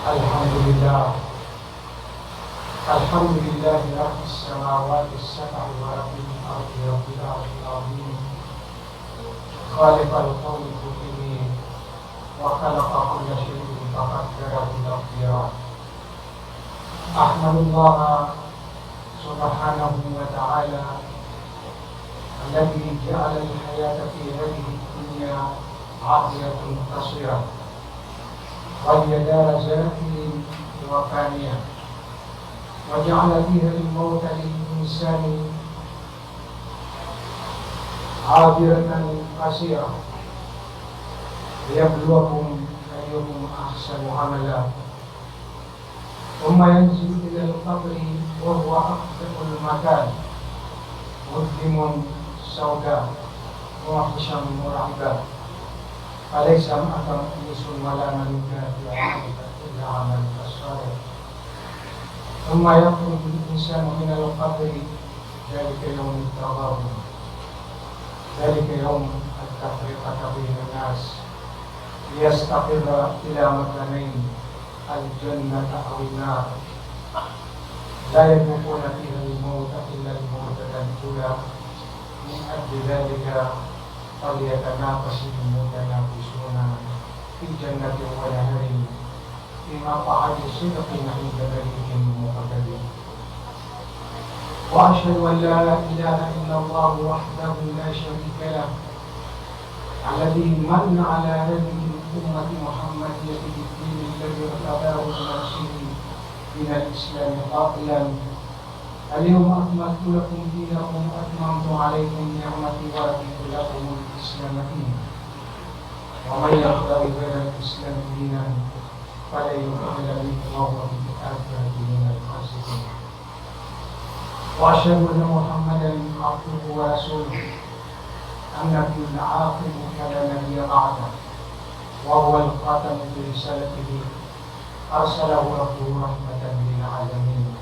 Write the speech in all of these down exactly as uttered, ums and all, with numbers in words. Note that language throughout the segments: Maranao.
الحمد لله. الحمد لله رب السماوات السبع ورب الأرض رب العرش العظيم. خالق الكون كله وخلق كل شيء فقدره تقديرا. أحمد الله سبحانه وتعالى الذي جعل الحياة في هذه الدنيا عاجلة قصيرة، وهي دار زائل وفانية، وجعل فيها الموت للإنسان عابرة قصيرة، ليبلوكم أيكم أحسن عملا. ثم ينزل إلى القبر وهو أقبح المكان، مظلم سودا، موحشا مرعبا، فليس معك مؤنس ولا مليك في عملك إلا عملك الصالح. ثم يخرج الإنسان من القبر، ذلك يوم التغابن، ذلك يوم التفرقة بين الناس، ليستقر إلى مكانين، الجنة أو النار، لا يذوقون فيها الموت إلا الموتة الأولى. من أجل ذلك فليتنافس المتنافسون في جنة ونهر، في مقعد صدق عند مليك مقتدر. وأشهد أن لا إله إلا الله وحده لا شريك له، الذي من على هذه الأمة محمدية بالدين الذي ارتضاه لنفسه من الإسلام قائلا: اليوم أكملت لكم دينكم وأتممت عليكم نعمتي ورضيت لكم الإسلام دينا. ومن يبتغ غير الإسلام دينا فلن يقبل منه وهو في الآخرة من الخاسرين. وأشهد أن محمدا عبده ورسوله، النبي العاقب فلا نبي بعده، وهو الخاتم برسالته، أرسله ربه رحمة للعالمين.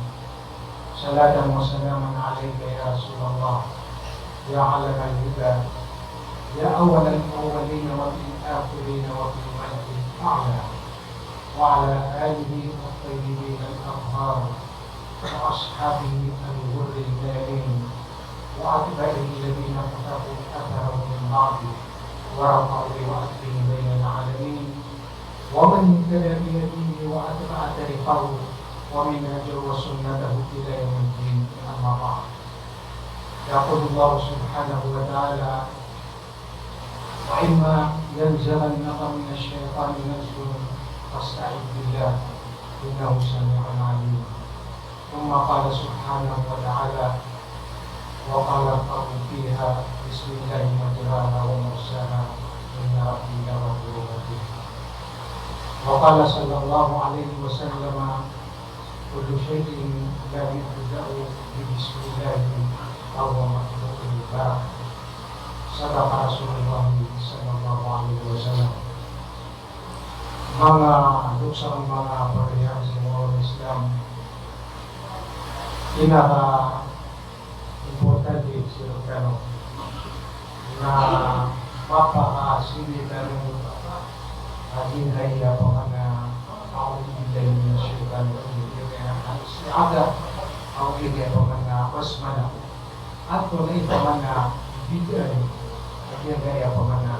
صلاة وسلاما عليك يا رسول الله، يا علم الهدى، يا أول الأولين وفي الآخرين وفي الملأ الأعلى، وعلى آله الطيبين الأطهار، وأصحابه الغر الميامين، وأتباعه الذين اقتفوا أثرهم من بعده، ورفعوا لواء الدين بين العالمين، ومن اهتدى بهديه وأتبع طريقه ومنهجه وسنته إلى يوم الدين، أما بعد. يقول الله سبحانه وتعالى: وإما ينزغنك من الشيطان نزغ فاستعذ بالله إنه سميع عليم. ثم قال سبحانه وتعالى: وقال اركبوا فيها بسم الله مجراها ومرساها إن ربي لغفور رحيم. وقال صلى الله عليه وسلم: كل شيء لم يبدأ ببسم الله فهو مقطوع البركة. صدق رسول الله صلى الله عليه وسلم. Manga loks akn, manga pagari akn sii ko Islam, pinaka importante sii rktano na mapakasii tano a giyangkaya pman a a'udhu billahi minash shaytanir rajim, giyangkaya al-isti'adha, ago giyangkaya pman a basmalah. Antonaa i pman a bid'ah a giyangkaya pman a,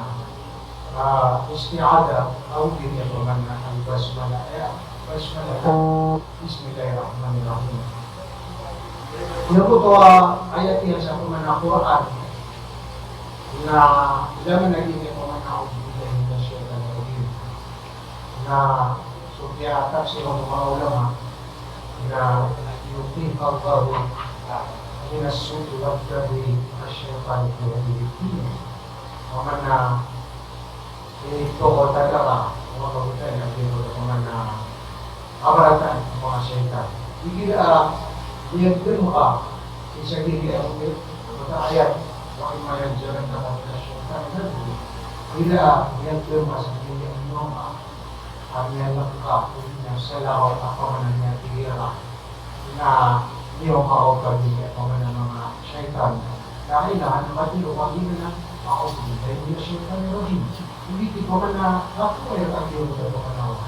ah, isti'adha, ago giyangkaya pman a al-basmalah, aya basmalah, Bismillahirrahmanirrahim. Giyoto a ayat iyan sa pman a Qur'an na ilaman a giyangkaya pman a a'udhu billahi minash shaytanir rajim. Na so kiyatafsir o manga ulama na yu'idhukallahu minas su'i wad darri ash-shaytan fi hadhihi dunya. Pman a, eh, ito ko tadaka, manga kagotan a giyoto pman a kabaratan o manga shaytan. Igira a miyagdam ka sii sa giyangkaya a ayat, wa imma yanzaghannaka minash shaytani nazghun. Igira a miyagdam ka sa giyangkaya a a miyalk ka, o di na salakaw a pman a miyapiya ka na miyaoma ka o pagigii pman a manga shaytan. Na kailangan na matiro ka giyanan a, a'udhu billahi minash shaytanir rajim. Odi di pman a, ako ay kagiya o da pman a wa.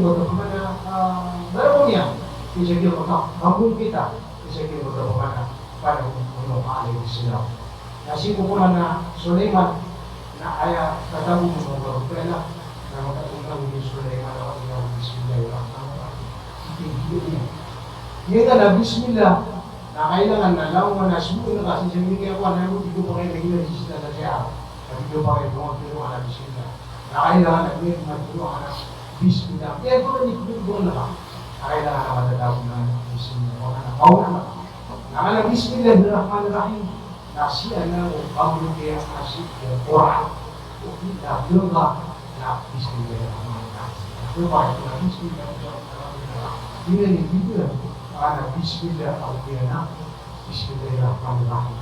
giyangkoto pman a, ah, barako niyan, sii sa giyangkoto a, ah, kabongkit a, sii sa giyangkoto pman a, panahon o Nuh alayhis salam. Na sii ko pman a Sulaiman, na aya tatago o Allahu Ta'ala, na matatago o Sulaiman, na aya Bismillahir Rahmanir Rahim. Ito, ito, ito. Aya na Bismillah, na kailangan na langon a somoon ka sii sa giyangkoto a, na di ko pakay lagid a sii sa tatas iyan. Na di ko pakay lagid a Bismillah. Na kailangan na di ko pakay lagid a Bismillah. Kaya ko na di ko pakay lagid a, na kailangan na matatago na Bismillah. Wala na, kauna na. Na kala Bismillahir Rahmanir Rahim. Na sii anan o kabolokiya a sii ko Qur'an. O di na dowa na Bismillahir Rahmanir Rahim. Dowa na Bismillahir Rahmanir Rahim. Di na ni bida a na Bismillah a ogaid na Bismillahir Rahmanir Rahim.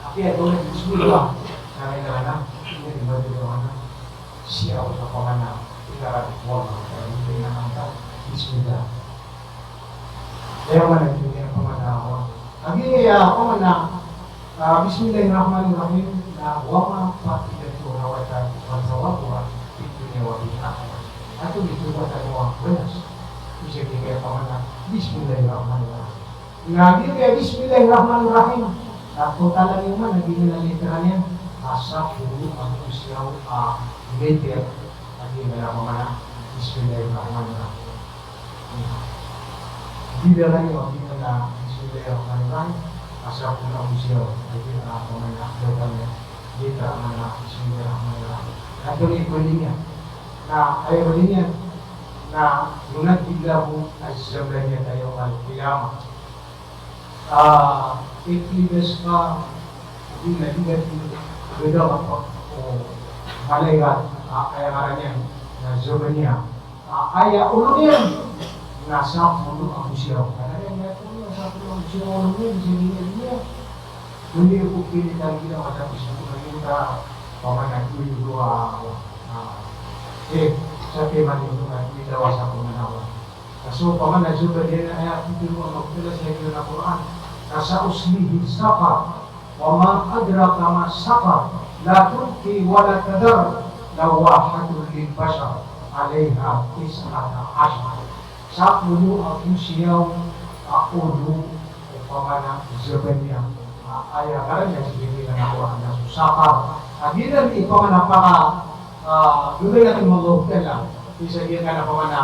Apiya dowa na Bismillah na kailangan na, di na ni bida a na sii ko pman a ikaran o Allah. Kaya di na kanta Bismillah. Aya maana niyan pman a, agi niyan pman a, ah, Bismillahir Rahmanir Rahim, na wa ma fa'idatuha wa tha-, wa thawabuha fid dunya wa fil akhirah. Antonaa i kiyabaloy a balas? Aya tig iyan pman a Bismillahir Rahmanir Rahim. Na agi niyan Bismillahir Rahmanir Rahim, na total iyan man, agi niyan a literal iyan, na sapolo ago siyaw a letter. Agi niyan pman a Bismillahir Rahmanir Rahim. Di da kani o di na Bismillahir Rahmanir Rahim, asal ko na usiyaw, ay di na ako na dotan niya, di na ako na Bismillahir Rahmanir Rahim. Antonaa i baloy niyan? Na aya baloy niyan, na yunajjillahu az-zabaniyata yawmal qiyamah. Ah, iklibes ka, di na di na di na di na o malaikat, ah, aya ngaran iyan na Zabaniya. Ah, aya olo niyan na sapolo ago siyaw. Kaya niyan na sapolo ago siyaw olo niyan, di niyan, di niyan. Hindi ko pili tanggi na matapos na ko na yun ka, pamanag ko yung dua, ah, eh, sa tema niyo na yung dawa sa pamanawa. Kaso pamana Zabaniya na aya pitharo o Allah Ta'ala sii sa Qur'an. Ka sa'uslihi saqar. Wa ma adraka ma saqar. La tubqi wa la tadhar. Lawwahatun lil bashar. 'Alayha tis'ata 'ashar. Sapolo ago siyaw a olo o pamana Zabaniya. Ah, aya ngaran iyan sii sa Qur'an na so Saqar. Ah, giyanan i pamana paka, ah, bibaloy o Allah Ta'ala sii sa giyangkanan a pamana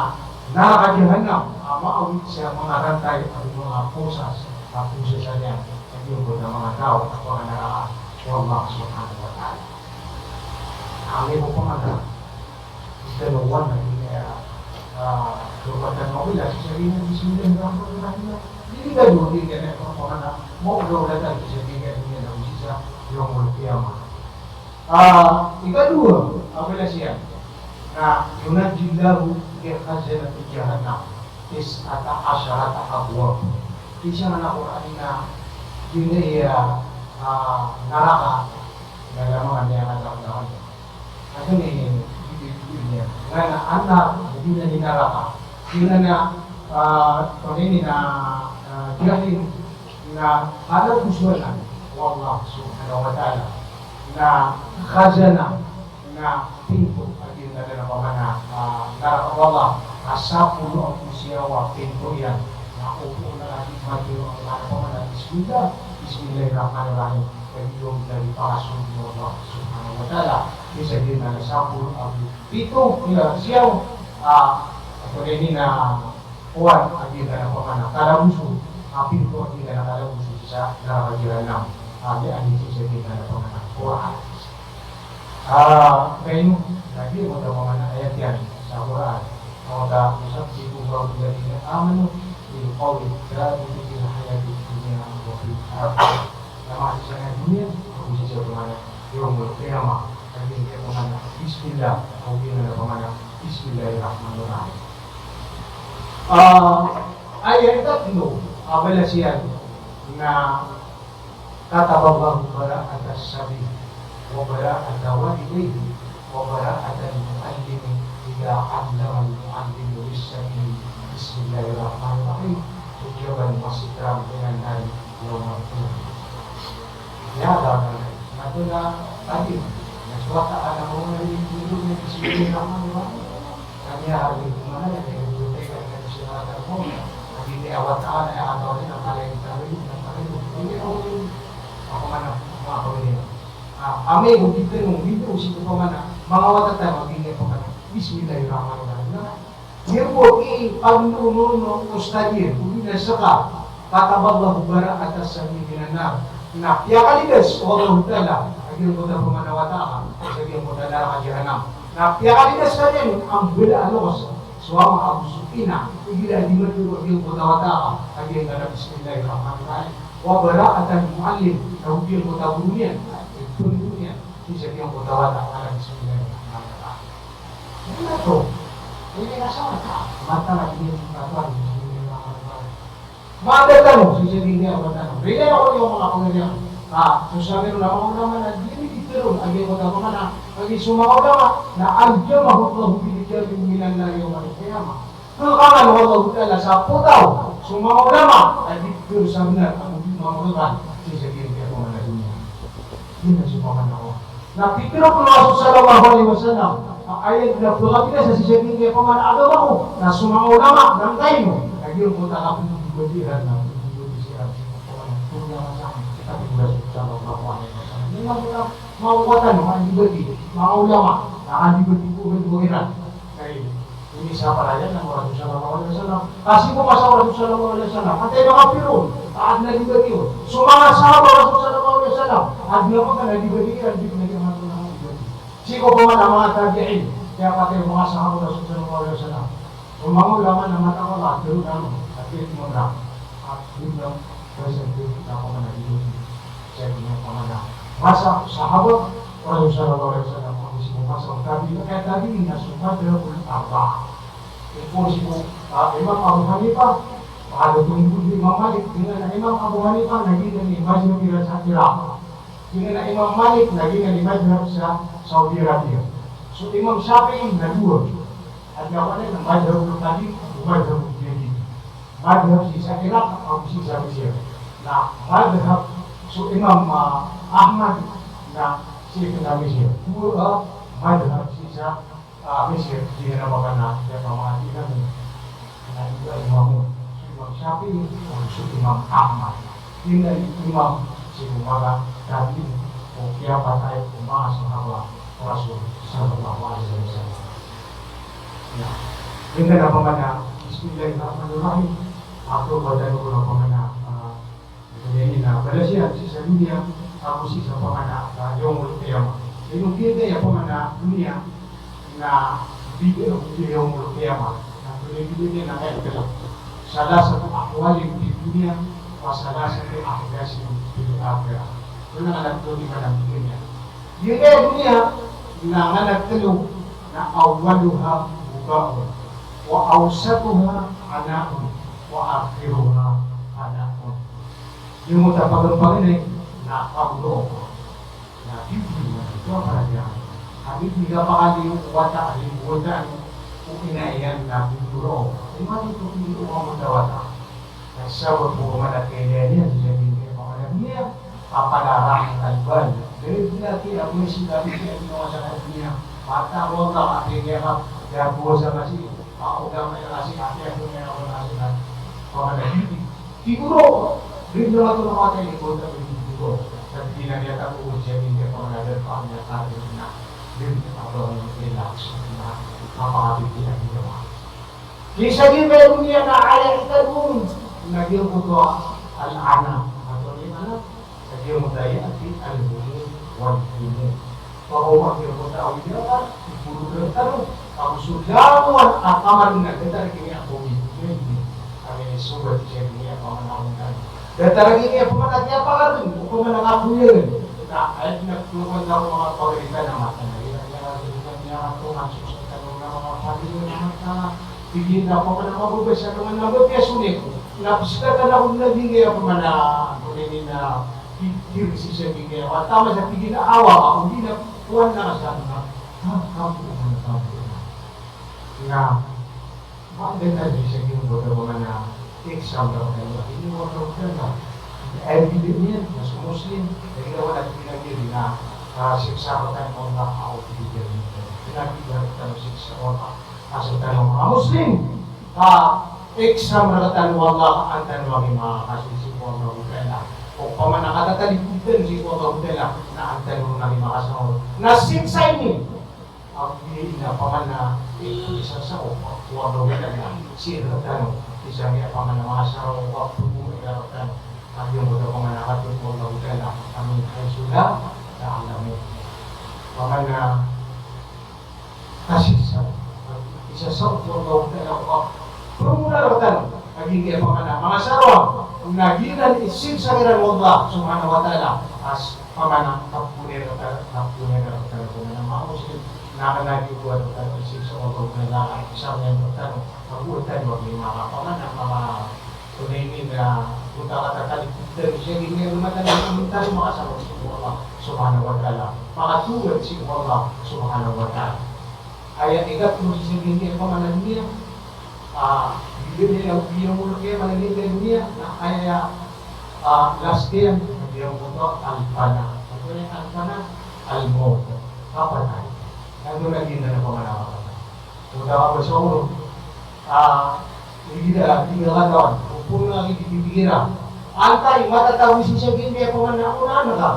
naraka Jahannam, ah, maawid sa manga rantay ago manga posas, ah, posas iyan sa giyangkoto a manga taw a panganaraka o Allah Subhanahu wa Ta'ala. Aya bo pamana Ika na wan na ini, ah, kekuatan mobil, ah, sii sa ini, Bismillahirrahmanirrahim. Jadi, ka dua, di ka na, pamana, mo, dua, dua, di sa ini, ka ini, na, sii sa yawmul qiyamah. Ah, ika dua, apabila siya, na, yunajjillahu bi khazanati jahannam, tis'ata asharata abwab. Isa na Qur'an na giya, ah, naraka, na lamangan iyan a naraka. Aya ini, ini, ini, ini, na, na, na, giya na naraka. Giya na, ah, pag ini na, ah, Jahim, na kalabosan o Allah Subhanahu wa Ta'ala. Na khazanah, na pinto, a giya na pamana, ah, naraka o Allah, na sapolo ago siyawa pinto iyan. Na oto na lagi mati o Allah na pamana, bismillah, bismillahirrahmanirrahim. Pagilong dari pakasold o Allah Subhanahu wa Ta'ala. Isa giya na sapolo ago pito, iya, siyaw, ah, aya ini na Qur'an, a giya na pamana kalabosan, a pinto a giya na kalabosan sa naraka Jahannam. A giya na isa giya na pamana Qur'an. Ah, kaino, na giya na pamana ayat iyan sa Qur'an. Qala, "Yuthabbitullahu alladhina amanu bil qawli thabiti fil hayatid dunya wa fil akhirah." Na masa sa doniya, ago sii sa pamana yawmul qiyamah. A giya na pamana bismillah, ago giya na pamana bismillahirrahmanirrahim. Ah, aya ikatlo a balas iyan na kataballahu bara'atas sabi wa bara'ata walidayhi wa bara'atal mu'allimi idha 'allamal mu'allimu lis-sabi bismillahirrahmanirrahim. So jawaban masih ram dengan hari yawmal qiyamah. Ya, na ito na tadi, na so wata a na mawala i tindog na bismillahirrahmanirrahim. Kami hari ini mana ya, yang berkaitan dengan kesehatan, oh, lagi ini awal taala ya, atau ini nama lain, tahu ini nama lain, ini, oh, ini, apa mana, apa ini? Ah, kami begitu, begitu, situ pamana, mangawat tayo, lagi ini pamana, bismillahirrahmanirrahim. Nah, Iyan bo i pagnonono o ustadh iyan, o ina seka, kataballahu bara'atas sabi minan nar. Na piyakalidas o Allahu Ta'ala a giyangkoto a pamana wata ka sa giyangkoto a naraka Jahannam. Na piyakalidas ka niyan a mbala a loks so ama ago so ina, igira a di matero a giyangkoto a wata ka a giyangkanan a bismillahirrahmanirrahim. Wa bara'atal mu'allim, na o giyangkoto a goro niyan, ipon niyan, sii sa giyangkoto a wata ka a bismillahirrahmanirrahim. Ino to? Ini na sa mata. Mata lagi ini sa mata. Mata tano, sii sa giyangkoto a mata tano. Rila ako niyo manga pangariyan. Ah, so sabi o manga ulama na di ini di tero, a giyangkoto a pamana, lagi so manga ulama na aljamahullahu bihijabil minan nari yawmal qiyamah. Kekhangan o Allahu Ta'ala sa potaw so manga ulama a di tero sa benar, a di manga ulama, sii sa giyangkoto a pamana doniya. Di na so pamana ko. Na pitharo o Rasul sallallahu alaihi wasallam, a aya na pekabinasa sii sa giyangkai a pamana agama ko, na so manga ulama, na ngkaino, na giyangkoto a kapembebatiran, na pembebatiran, so manga ulama, na pitharo o Rasul sallallahu alaihi wasallam. Di na manga, manga ulama, na pembebati, manga ulama, na pembebati ko, pembebatiran. Kaino. Ini sa parayan o Rasul sallallahu alaihi wasallam. Kasi ko masa o Rasul sallallahu alaihi wasallam, patay na kafirun, adn a di batiyon. So manga sahaba o Rasul sallallahu alaihi wasallam, adn a manga na di batiyon, di batiyon. Sii ko pamana manga tabi'in, kiyapatay o manga sahaba o Rasul sallallahu alaihi wasallam. So manga ulama na matawa, tero na, at least muna. At least na, Basa ko na pamana dito. Sa giyangkoto a pamana. Masa o sahaba o Rasul sallallahu alaihi wasallam, ago sii ko masa o tabi'in, kaya tabi'in na so madhabul arba'a. Ipoon sii ko, ah, Imam Abu Hanifa, pakadoto niyan ko Imam Malik, giyanan a Imam Abu Hanifa, na giyanan i madhab iran sa Iraq. Giyanan a Imam Malik, na giyanan i madhab sa Saudi Arabia. So Imam Shafi'i na dowa. Adn a wani na madhabul qadim, ago madhabul jadid. Madhab sii sa Iraq, ago sii sa Misir. Na madhab so Imam, ah, Ahmad na sii sa Misir. Dowa, ah, madhab sii sa, ah, Misir, giyanan a manga na, giyanan a manga na, na dowa imam. So Imam Shafi'i, ago so Imam Ahmad. Giyanan i imam sii ko manga tabi'in ko kiyapatay o manga sahaba o Rasul sallallahu alaihi wasallam. Na, giyanan a pamana, bismillahirrahmanirrahim. Ago ba tano ko na pamana, ah, giyanan na balas iyan sii sa doniya, ago sii sa pamana, ah, yawmul qiyamah. Ino giyanan a pamana doniya, na bida o yawmul qiyamah. Na bida, bida na kaya, salasatu ahwalin fid dunya, wa salasatu ahdasin fil akhirah. Ino na alam ko di mana doniya. Giya doniya na manga telo, na awwaluha buka'un, wa awsatuha hana'un, wa akhiruha hana'un. Iyo mo ta pagpagari na kaboro. Na bibili na ito a para niyan. Kami di ka pakali o wata, di wata o ina iyan na bibiro. Di man ito pili o mga wata. Na sabap ko man a kailangan niyan, di niyan pamana niya. Kapala rahat al bal. Dari di natin ang mga sinabi niya, ginawa sa kanya. Mata mo ba, kaya niya ka, kaya po sa kasi, ako na may kasi, kaya po niya ako na kasi, pamana niya. Siguro, di na matumakatay ni Gordon, siguro. Sa di na niya tapusin siya, hindi pa nga nagagawa niya sa atin na. Di na ako ang relax na mapakabigyan niya. Di sa di ba yung niya na aya ikagun, na di yung kuto al-ana. Ato ni ana, na di yung daya, di al-humum, wal-humum. Pagkawa niyo ko tao niyo ka, ipuro na taro. Ako so langowan a kamarina, datar kini ako ni, ni, ni. Kami ni sugat siya niya, pamana ko na. Datar kini ako man, ati a pakarin, o ko man ang ako yun. Na, ay, nagtulungan na ako mga pagarita na mata na yun. Ay, nagtulungan niya ako, ang susunod na mga pamilya na mata. Pigil na ako man ang mababay sa mga nabot niya, sulit. Na, pisikat na ako na di kaya ako man na, kunin na, Pipir si siya gingaya, wata masa pigil a awa ka, o di na kuwan na ka sa nga, ha, kapo na, kapo na. Na, ba, di na di siya gingaya, wata masa na exam na ka, ini wata ka na. Ay, di niya, mas Muslim, ay, wala na pinagil na, ah, siksa ka tayo, kung na, ako, di niya, pinagil na tayo, siksa ka, ah, sa tayo, mga Muslim. Ah, exam rktano o Allah, an tano a miyakasisi ko Allahu Ta'ala. Opama na katatalipod tano sii ko Allahu Ta'ala, na an tano a miyakasaor. Na siksa ini, a di na pamana, eh, isa sa o, o Allahu Ta'ala, sii rktano, isa niya pamana makasaor, o pagpupumay rktano. A di na pamana katod o Allahu Ta'ala, amin haythu la ta'lamun. Pamana, Kasi sa, isa sa o Allahu Ta'ala, o pamana rktano, lagid iyan pamana, manga saroa, na giyanan i siksa kiran o Allah Subhanahu wa Ta'ala, a pamana, kapoon iran, kapoon iran, pamana, manga Muslim, na kna di o Allah Ta'ala i siksa o Allahu Ta'ala, a isa niyan rktano, kapoon iran, pamana, manga Tonaa ini na, o ta katatalipod tano sii sa giyangkai a mata na, a miyakasaor sii ko Allah Subhanahu wa Ta'ala. Makatawbat sii ko Allah Subhanahu wa Ta'ala. Aya ikatlo sii sa giyangkai a pamana niyan, ah, di niyan, di niyan mulki a mala giyangkai a doniya, na aya, ah, last iyan, di niyan mulki, al-fana. Antonaa i al-fana? Al-mawt. Kapatay. Antonaa giyangkai a pamana kapatay? Oda ka ba sa oro. Ah, di gida, di gida katawan. Opama na gida di gida. Antaa i matatago sii sa giyangkai a pamana onaan ka.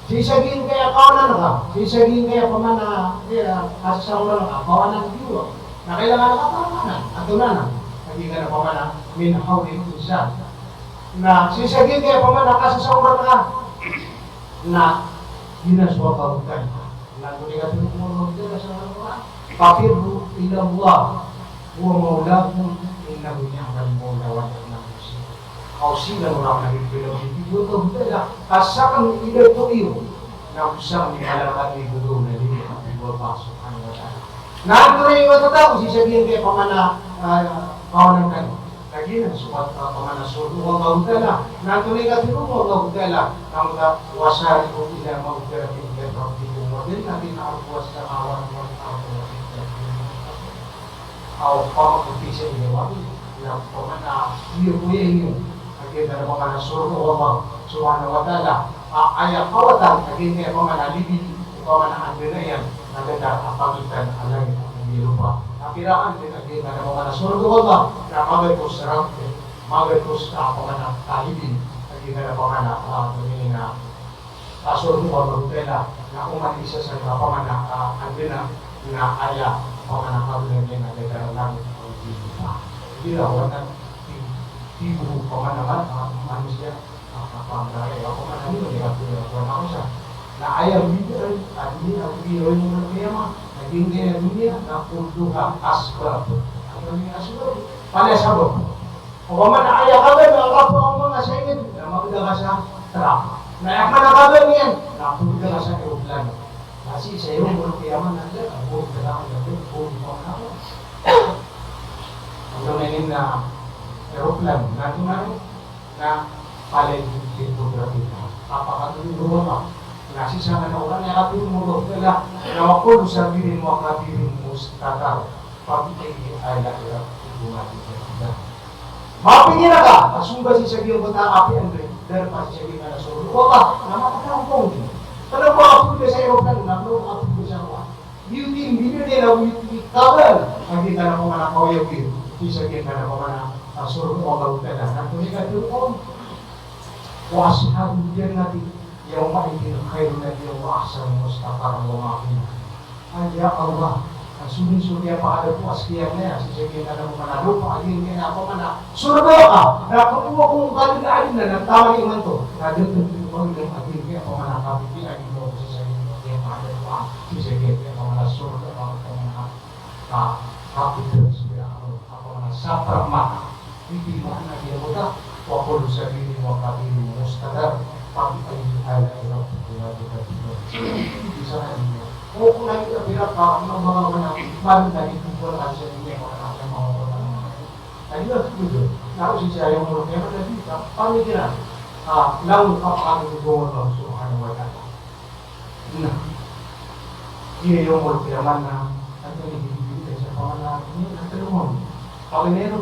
Sii sa giyangkai a kaonan ka. Sii sa giyangkai a pamana, iya, kasasaoran ka. Kaonan ka. Na kailangan ka pamana. Antonaa na. Lagid iyan a pamana, min hawlil insan. Na sii sa giyangkai a pamana kasasaoran ka. Na, giyanan so kaonan ka. Na, tonaa i katharo o Allahu Ta'ala sa Al-Qur'an, "Fafirru ilallah, huwa mawlakum, innahu ni'mal mawla wa ni'man nasir." Kaw siran o ran a gipila o Allahu Ta'ala, ka sakn i dato iyo, na go sakn i mala rktano i gagaw na limo, a di o Allah Subhanahu wa Ta'ala. Na antonaa i matatago sii sa giyangkai a pamana, ah, kaonan tano. Lagid iyan so, ah, pamana sorga o Allahu Ta'ala. Na antonaa i katharo o Allahu Ta'ala, na manga, "Wasari'u ila maghfiratin min rabbikum wa jannatin arduhas samawatu wal ardu u'iddat lil muttaqin." Aw, pamana ko pisa ini wani, na pamana, iyo ko iya ini. Lagid iyan a pamana sorga o Allah Subhanahu wa Ta'ala. A, aya kawatan, lagid iyan a pamana libi, pamana anda na iyan, na datar a pagitan a langit ago lopa. Na pira anda na giyanan a pamana sorga o Allah, na magatos a, magatos a pamana kalibin, lagid iyan a pamana, ah, pamana, ah, sorga o Allahu Ta'ala, na oman i isa sa pamana, ah, anda na, na aya pamana kabnar iyan na datar a langit ago lopa. Di lawan na, di, di bo pamana, ah, manosiya, Na aya mbidaan a doniya, a doniya a doniya, na kulluha asbab. Palaya sabap. Opama na aya kaban a kapakaoma nga sa ingd, na mabda ka sa truck. Na aya man a kaban iyan, na pmbda ka sa eroplano. Na sii sa eroplano, na pmbda ka sa eroplano. Na palaya di Kapakatoro o Allah. Na sii sa kna o Allah na aya katharo o Allah Ta'ala, na wa kullu saghirin wa kabirin mustatar. Fa bi ayyi ala'i rabbikuma tukadhdhiban. Mapikir ka, ka so ba sii sa giyangkoto a apiya anda, darpa sii sa giyangkanan a sorga o Allah, na mapikir ka on. Kna o ba kaphoon ka sa eroplano, na kna o ba kaphoon ka sa roa. Giyoto i mbidaan iyan a giyoto i kabaya a giyangkanan a pamana kaoyagoyag sii sa giyangkanan a pamana a sorga o Allah Ta'ala. Na antonaa i katharo on? Wa ashabul jannati yawma'idhin khairun nabiyyin wa ahsanu mustaqarran wa maqila. Ay, ya Allah, na so dn so kiyapakadapoa skaniyan sii sa giyangkanan a pamana lopa a giyangkanan a pamana sorga ka, na kapoon ko ngka dn a adn na taman imanto, na dn dn ko ngka dn a giyangkanan a pamana kapipiya a giyangkanan a pamana sii sa giyangkanan a pamana sorga, a pamana ka, ka, kapipiya a giyangkanan a pamana sapar mata. Aya maana niyan a wa kullu saghirin wa kabirin mustatar. Fa bi ayyi ala'i rabbikuma tukadhdhiban. Isa na niyan. O, kna aya a pira ka, kna o ba ka kna, man na di ko kna sa niyan, kna sa manga kna. Aya a totoo, na o sii sa yawmul qiyamah na di ka pamikiran. Ah, langon a kapakatoro o Allah Subhanahu wa Ta'ala. Na giya yawmul qiyamah na, antonaa i bibigay sa pamana, na antonaa i pamana,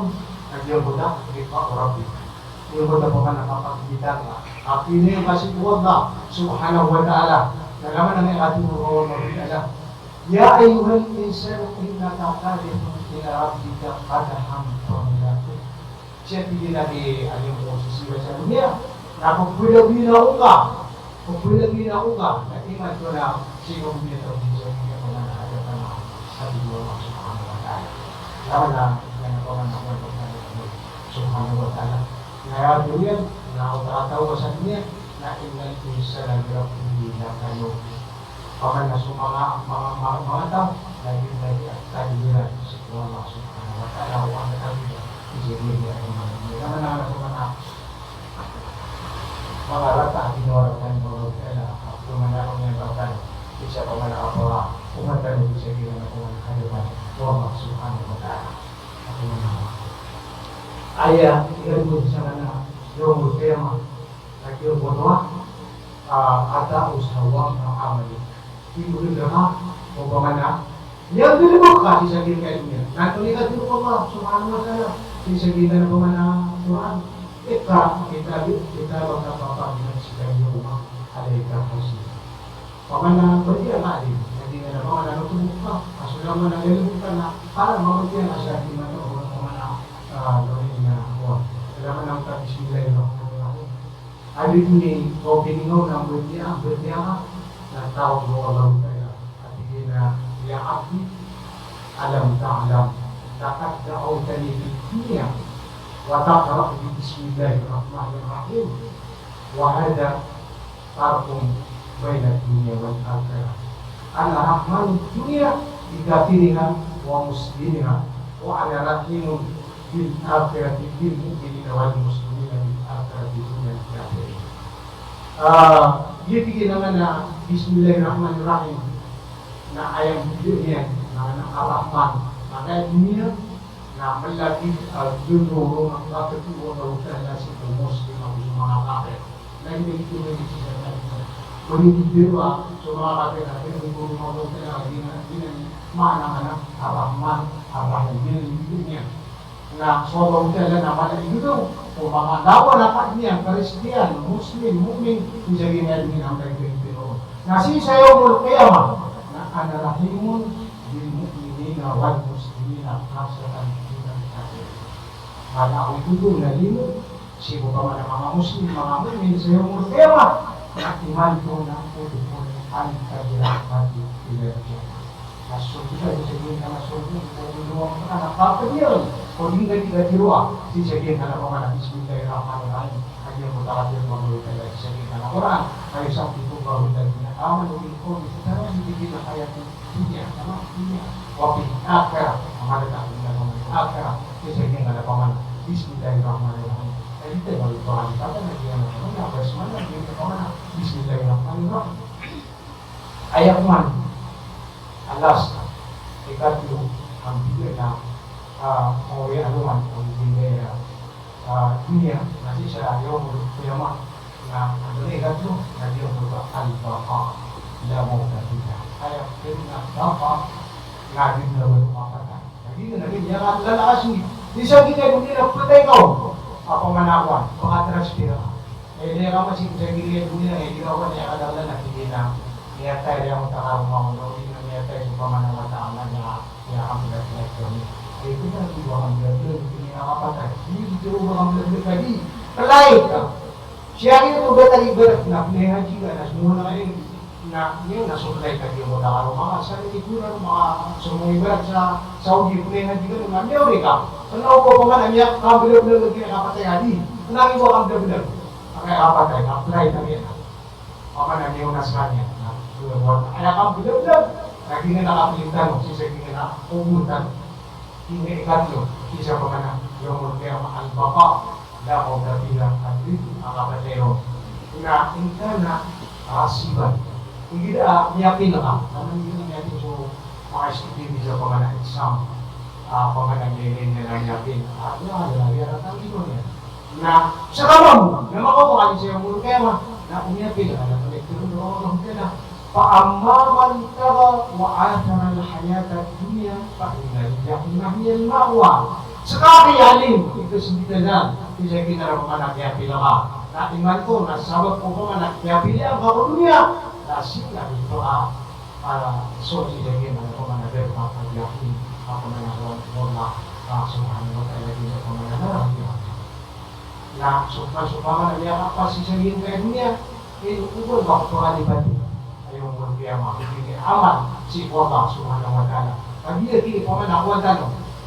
na giyangkoto a liqa'u rabbik. Giyangkoto a pamana kapagkita ka, kapinaya ka sii ko Allah Subhanahu wa Ta'ala. Na langon a miyakatharo o Allah Ta'ala, ya ayyuhal insanu innaka kadihun ila rabbika kadhan famulaqih. Sii, tig iyan, a giyangkoto a sisii sa doniya na pphilagina on ka, pphilagina on ka, na imanto na sii ko doniya, taw sii sa doniya, pamana a da tano a, sa doniya, Allah Subhanahu wa Ta'ala. Langon a, langon a pamana a Allah Subhanahu wa Ta'ala. Na aya doniya na o taw a taw sa doniya, na innal insana li rabbihi lakanud. Pamana so manga, manga, manga, manga taw na di, na di a tadmiran sii ko Allah Subhanahu wa Ta'ala, o anda tadmiran. Ijin ini aya manga, manga, manga, manga rata a ginawa ratan o Allah Ta'ala, a pamana o niyan ratan sii sa pamana a pamana, o mata o sii sa giyangkanan a pamana a hadapan o Allah Subhanahu wa Ta'ala. A pamana aya, iran bo sa kna, yawmul qiyamah, a giyangkoto a, ah, ata'u sawaba amalik. Tig iyan a, opama na, miyagdolibok ka sii sa giyangkai a doniya. Na antonaa i katharo o Allah Subhanahu wa Ta'ala sii sa giyangkanan a pamana a Qur'an? Iqra' kitabak, kitabaka kafa bi nafsika al-yawma 'alaika hasiba. Pamana, batiya ka, tig iyan, na tig iyan a pamana, na tobok ka, a so langon a galebek ka na, para mabatiya ka sa tig iyan a pamana, ah, gawii na, wa, langon a bismillahirrahmanirrahim. Adi dn i kaopiniyaw na mbatiya, mbatiya ka, na tawag o Allah Ta'ala a tig iyan a, ya abdi, alam ta'lam, laqad da'awtani fid dunya, wa taqra'u bi bismillahirrahmanirrahim, wa hadha farqun bainad dunya wal akhirah. Ana rahmanud dunya bi kafiriha wa muslimiha, wa ana rahimun bil akhirati bil mu'minina wal muslimina bil akhirati dunal kafirin. Ah, giya tig iyan a maana a Bismillahirrahmanirrahim na aya mbidaan iyan na maana a Ar-Rahman. Manga doniya na mala a giyangkoto a kapito o Allah Ta'ala sii ko Muslim ago so manga kafir. Na giyoto i tig iyan a maana a Ar-Rahman. Odi di ba so manga kafir na giyoto i tig iyan a maana a Ar-Rahman, maana a Ar-Rahim, giyoto i tig iyan. Na so Allah Ta'ala na mala i giyangkoto o manga lawan a kaadn iyan, Kristiyan, Muslim, Mu'min, sii sa giyangkanan a doniya na mala i giyangkoto. Na sii sa yawmul qiyamah na ana rahimun bil mu'minina wal muslimina khasatan dunal kafirin. Mala ako i giyangkoto na limo sii ko pamana manga Muslim, manga Mu'min sa yawmul qiyamah, na imanto na udkhul anta bi rahmatin ilal jannah. Na so kita sii sa giyangkanan a sorga, ko doniya na kapadiyan, ko di ngka di kadiroa sii sa giyangkanan a pamana Bismillahirrahmanirrahim. A giyangkoto a katharo o Allah Ta'ala sii sa giyangkanan a Qur'an, a yuthabbitullahu alladhina amanu bil qawli thabiti fil hayatid dunya, tama, dunya, wa fil akhirah, a mala a giyangkanan a pamana akhirah, sii sa giyangkanan a pamana Bismillahirrahmanirrahim. Aya di tano a Qur'an, tama na giyangkanan a pamana, a basmalah, giyangkanan a pamana Bismillahirrahmanirrahim. Aya pman a last, ikatlo a mbidaan a, ah, kaoyagoyag o mbidaan a, ah, doniya, na sii sa yawmul qiyamah, Na, ano na ikatlo, na giyangkoto a al-baqa, la mawta fiha. Aya pn a baqa, na di dn a ba kapatay. Na giyanan a miyakalakas niyan. Di sa giya dn a ptay ka o, opama na kowan, pakatransfer ka. Eh, di ka masip sa giya dn a, eh, di ka kowan, eh, kadaklan na, di na, miyatay, di ka matakaroma, o di na miyatay, opama na wata ka na, di ka, di ka miyatay, di ka miyatay. Eh, di ka, di ka miyatay, di ka miyatay, di ka miyatay. Play ka. Siyari oto ba tali ibarat na pnay haji ka na sumona ka, eh, na, niyan na so play ka di mo da karoma ka, sa di ko na maka, so mo ibarat sa Saudi pnay haji ka na miyaori ka. Kna o ko pman na miyakamblablag ka, kapatay ka di. Kna o ko kamblablag. Kaya kapatay ka, play ka niyan. Opama na miyaona skaniyan na, aya kamblablag, na giyanan a kapling tano, sii sa giyanan a obor tano. Aya ikatlo, sii sa pamana yawmul qiyamah, al-baqa, la mawta fiha, a di dn a kapatay ron. Na in kana ghasiban. Igira a miyapil ka, na man igira a miyapil so manga student sii sa pamana exam, a, pamana miyapil, a, miyapil, a, miyapil, a, miyapil, a, miyapil, a, Na, sa kamam, na makaoma ka sii sa yawmul qiyamah, na o miyapil ka na, na miyapil ka na, fa amma man tagha wa athara al-hayata ad-dunya, fa innal jahima hiya al-ma'wa. Ska ki alim, ito sii di tadaan, sii sa giyanan a pamana miyapil ka. Na imanto na sabap ko pamana miyapil ka ko doniya, na sii ka di to a, a, so sii sa giyanan a pamana darpa a jahim, a pamana lawan o Allah, a, subhanahu wa ta'ala, di na pamana naraka. Na so, so pamana miyakapas sii sa giyangkaya doniya, ino oba ka pkalipati a yawmul qiyamah, giyangkaya amal sii ko Allah subhanahu wa ta'ala. Kagiya giyangkaya pamana kowan tano,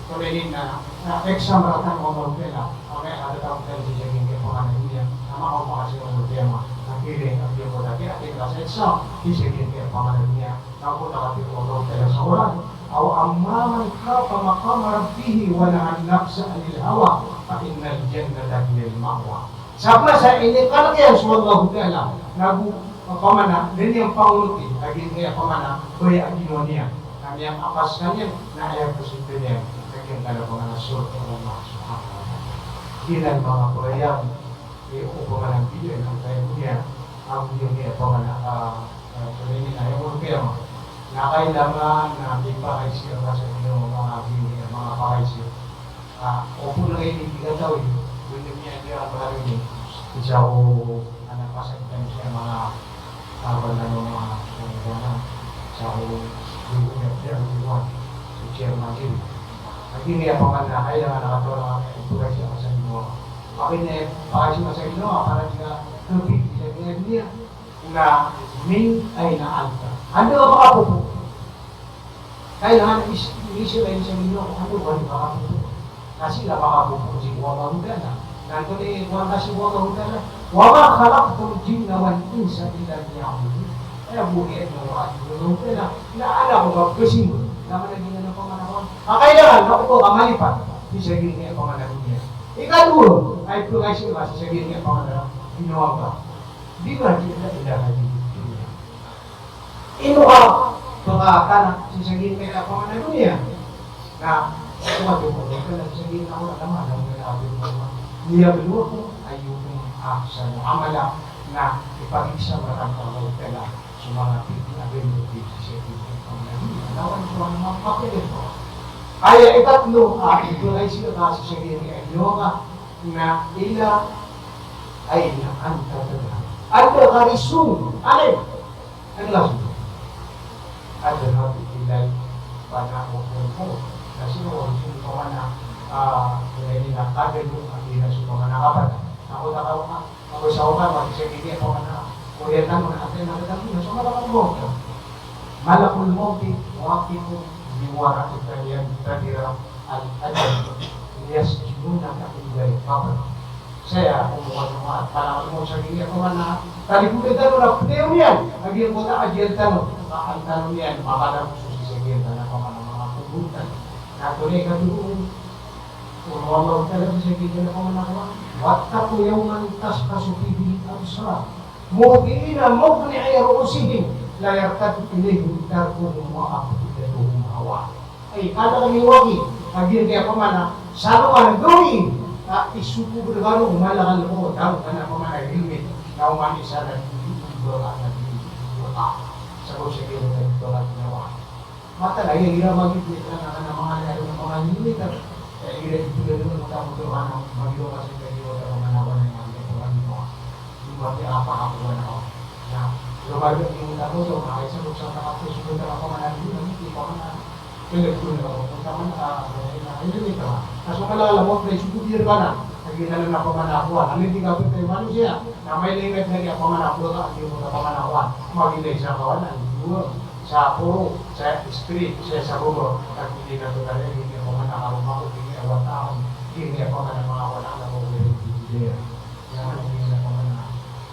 pamana na, na exam rktano o Allah ta'ala, a miyakadataw tano sii sa giyangkaya pamana doniya, na makaoma ka sii sa yawmul qiyamah, na pira, na pira ko dati a di ka sa exam sii sa giyangkaya pamana doniya. Ago na katharo o Allah Ta'ala sa Qur'an, aw amma man khafa maqama rabbihi wa nahan nafsa anil hawa, fa innal jannata hiyal ma'wa. Sabap sa inikalk iyan so Allah Ta'ala, nago, opama na, da niyan pangonoti, lagid iyan, opama na, baya a ginawa niyan. Na miyakapas skaniyan, na aya posible niyan, lagid iyan, opama na, surga o Allah Subhanahu wa Ta'ala. Giyanan manga pagayam, eh, opama na, bida iyan, opama na, ah, Ah, so ini na yawmul qiyamah. Na kailangan na mipakaisa ka sa ginawa, manga ginawa, manga pakaisa. Ah, opama na ini di katawi, pwede niyan di ang pakarini. Isa ko anak pasag dan siya mga, ah, wala mo mga, mga, mga, isa ko, di ko niya, di ko niya, so chairman din. Lagi niya pa man na kailangan na katawa na ipakaisa ka sa ginawa. Pakita, pakaisa ka sa ginawa, para di ka kapit, di ka niya, na min ayna anta. Anda ka makapopoon? Kailangan is-, inisip iyan sa ginawa ko, anda ka makapopoon? Na sii ka makapopoon sii ko Allahu Ta'ala. Na antonaa i kowan ka sii ko Allahu Ta'ala? Wa ma khalaqtul jinna wal insa illa liya'budun. Aya bo i aya dn a Allahu Ta'ala na an ako kapkasimbol. Na mana giyanan a pamana kowan. Ka kailangan na oba ka malipat sii sa giyangkaya pamana doniya. Ikadowa, ay pkaisa ka sii sa giyangkaya pamana ginawa ka. Bima ji'ta ila hadhihi dunya. Ino ka pkatanak sii sa giyangkaya pamana doniya? Na, ino ka pkatanak sii sa giyangkaya pamana doniya? Liyabluwakum ayyukum ahsanu amala. Na ipagisa rkano o Allah Ta'ala so manga pd a binoto sii sa giyangkaya pamana doniya. Lawan so manga mapakay. Aya ikatlo, a, ipkaisa ka sii sa giyangkaya doniya. Na ila ayna anta tadhhab. Anda ka risong, anda? Anda ka risong? Adhhabu ilal fana wal mawt. Na sii ko risong ko mana, ah, ini na kadalo, ini na so mana kapat. Ako na ka, ako sa okan, ako sa giyangkaya pamana. Oriyan tano na atay na katang na so mana kapat. Malakul mawti waqifun bi waraqika liyantadhira al-ajal yasjununaka indal qabr. Saya, o manga, manga, para mo sa giyangkaya pamana, talipod tano na pd iyan, a giyangkoto a ajal tano, ka an tano niyan makadam so sii sa giyangkaya pamana, manga kobor tano. Na antonaa i kadowa, o Allah Ta'ala sii sa giyangkaya pamana, wattaqu yawman tashkhasu fihi al-absar. Muhti'ina muqni'i ru'usihim, la yartaddu ilayhim tarfuhum wa af'idatuhum hawa. Ay, kada kami wagi, a giyangkaya pamana, sa alongan a gawii, a isokog rkano, mala ka lmo, da ngka na pamana, helmet, Na oman i isa na di, di, di, di, di, di, di, di, sa ko siya di, di, di, di, di, di, di, Mataan a igira magitgit na, na, na manga, na manga limit a, eh, igira di pila di mo tamoto, ano, magiro ka sa ikagira ka, manga na, na, na, na, na, na, di mo ti apa ako na, na, lugar di mo tamoto, na, isa ko sa tamoto, sumunod ako, manga limit, di pa, manga, pila di mo, manga, ah, na, na, limit ka. Kaso mala, alam mo, na, suko di ka na, lagi na, na, na, manga na, ako, na, hindi ka, pwede, manusiya, na, may limit, lagi, ako, manga, ako, na, hindi mo, manga na, ako, maging isa ka, na, hindi mo. Sa poro, sa street, sa, sa poro, na pwede na to na rin, hindi ako man nakaroma ko, hindi ako tao, hindi ako man ang mga wala na ko, hindi ako man,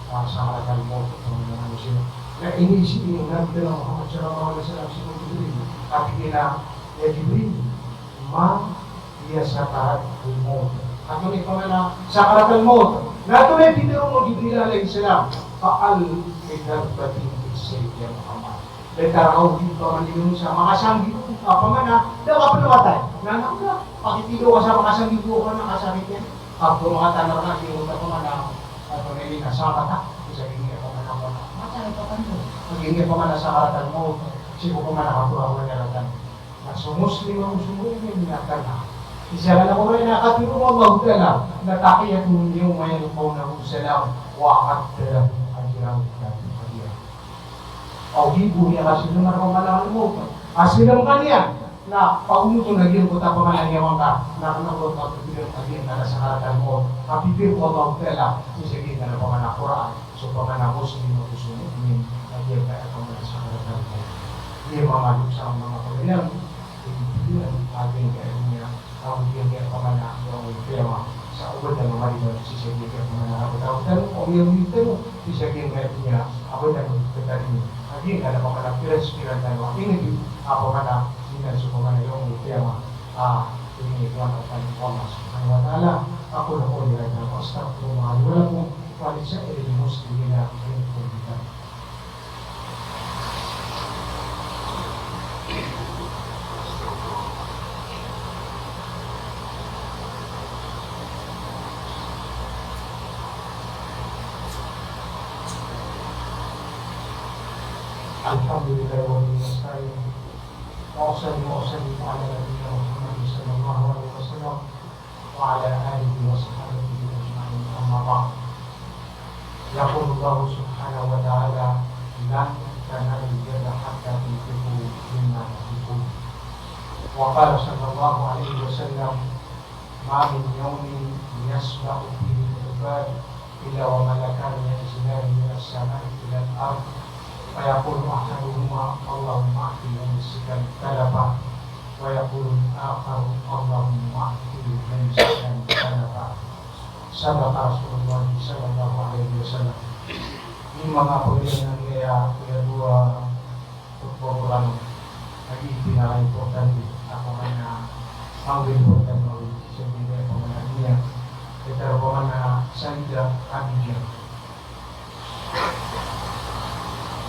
ah, sakaratal mawt, ang mga manusiya. Na iniisip niyo na, Nabi Muhammad sallallahu alaihi wasallam, si Jibril, sabi niya, "Ya Jibril, ma hiya sakaratul mawt?" Antonaa i pamana sakaratal mawt? Na antonaa i pitharo o Jibril alayhis salam? "Fa'al bi darbatin bis sayfi ya Muhammad." Datar ka o di pamaniyon sa makasanggi, apa man na, da ka pn matay. Na, na, na, pakitilo ka sa makasanggi ko, ka na kasakit iyan. Pag pamatanar na, di mo ta pamana, apa na ini, na sakata, isa gini, apa man na, apa na, matay, apa man na. Pag ini, apa man na, sakaratal mawt, sii ko pamana, kapura ko na ratan. Na so Muslim ago so Mu'min na kna. Isa na ko na katharo o Allahu Ta'ala, na tahiyyatuhum yawma yalqawnahu salam, wa a'adda lahum ajran kabira. Aw di bo niyan kasilm a pamana a mawt. Kasilm ka niyan, na pagonoton a giyangkoto a pamana niyan ka, na kna o kapipira a giyangkanan a sakaratal mawt. Kapipira o Allahu Ta'ala, sii sa giyangkanan a pamana a Qur'an. So pamana Muslim ago so Mu'min, a giyangkanan a pamana sakaratal mawt. Di mamalo sa manga pagariyan, di pilihan, a giyangkanan iyan, a giyangkanan a pamana, yawmul qiyamah. Sa oba tano maliban sii sa giyangkanan a pamana, a oba tano, o miyawit tano, sii sa giyangkanan iyan, a oba tano, katarin. A giyangkanan a pamana, piras, piran tano, a ingd, a pamana, inan so pamana, yawmul qiyamah. A, ini, Tuhan, Allah Subhanahu wa Ta'ala. Aqulu qawli hadha wa astaghfirullah li wa lakum. ولسائر المسلمين من كل ذنب. الحمد لله وبه نستعين. وأصلي وأسلم على نبينا محمد صلى الله عليه وسلم. وعلى آله وصحابته أجمعين. أما بعد. يقول الله سبحانه وتعالى: لن تنالوا البر حتى تنفقوا مما تحبون. وقال صلى الله عليه وسلم: ما من يوم يصبح فيه العباد إلا وملكان ينزلان من السماء إلى الأرض، فيقول أحدهما: اللهم أعط ممسكا تلفا، ويقول الآخر: اللهم أعط ممسكا تلفا. صدق رسول الله صلى الله عليه وسلم. Ini manga pagariyan a, aya dowa khutbah Qur'an a di pinaka-importante, a pamana, manga importante, sii sa giyangkanan a pamana niyan, aya pamana Sayyidah Khadijah.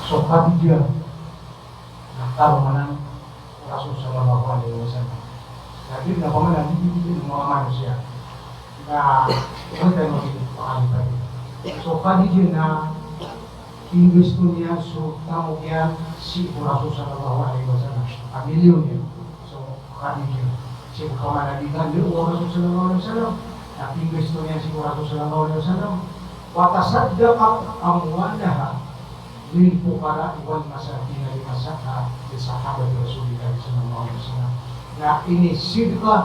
So Khadijah na karoma anan o Rasul sallallahu alaihi wasallam. Na di na pamana di, di, di, di manga manosiya. Na, wata no di, pakalipay. So Khadijah na inggasto niyan so tamok iyan sii ko Rasul sallallahu alaihi wasallam. A milyon iyan. So Khadijah. Sii ko pamana di ganda o Rasul sallallahu alaihi wasallam. Na inggasto niyan sii ko Rasul sallallahu alaihi wasallam. Wa tasaddaqat amwalaha lil fuqara'i wal masakin lima sahha li sahabati Rasulillah sallallahu alaihi wasallam. Na inisidka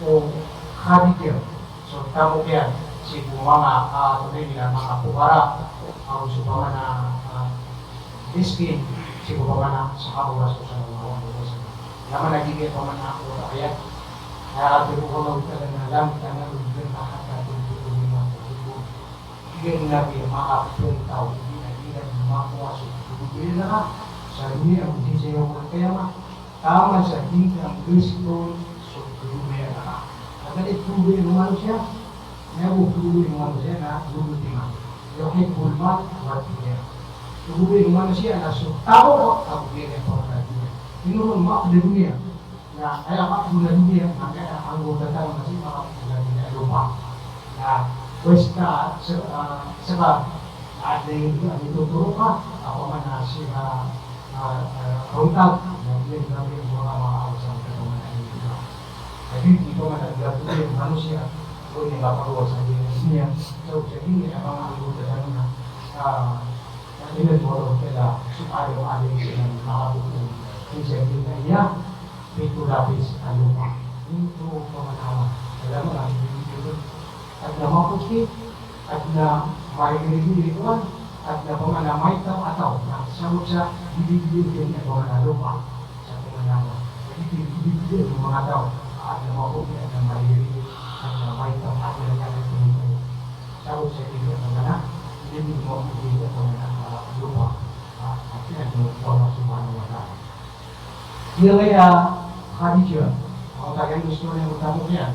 o Khadijah so tamok iyan sii ko manga, ah, antonaa ini, manga fuqara, ago so pamana, ah, miskin, sii ko pamana sahaba o Rasul sallallahu alaihi wasallam. Na mana giyangkai pamana o ayat, aya katharo o Allahu Ta'ala na, "Lan tanalul birra hatta tunfiqu mimma tuhibbun." Di dn, Nabi, makapantaw, di dn, di dn makowa so kagobay iran sa doniya ago sii sa yawmal qiyamah, taman sa di ngka nggaston so kagobay iran. Aya kagobay o manosiya, aya bo kagobay o manosiya na duwa timan. Yuhibbul mal wad dunya. Kagobay o manosiya na so tamok ago giyangkai a pamana doniya. Ino ron mapd a doniya? Na aya mapd a doniya na aya anggota tano na sii mapd a doniya a lopa. Na pwesta, se-, ah, seka, Anda i, anda i totoro ka, opama na sii, ah, ah, ah, rontag, na giya, na giya, opama na, opama na, giya, manosiya, o iniyan a kapagawa sa giya, niyan, so, sa giya, opama na, ah, na iniyan, opama na, so Adam alayhis salam, na makapoon, sa giya, pito lapis a lopa. Ino, opama na, alam mo na, adn a mapoti, adn a mairiri, kowan, adn a opama na maitaw a taw. Na sabot sa bibigyan iyan opama na lopa. Sa opama na, bibigyan o manga taw, adn a mapoti, adn a mairiri, adn a maitaw, adn a miyakit. Sabot sa bibigyan opama na, bibigyan o mapoti, opama na, ah, lopa. Ah, ati adn o Allah Subhanahu wa Ta'ala. Giya, ah, Khadijah, a, tagiyan ko istoriya ko tamok iyan.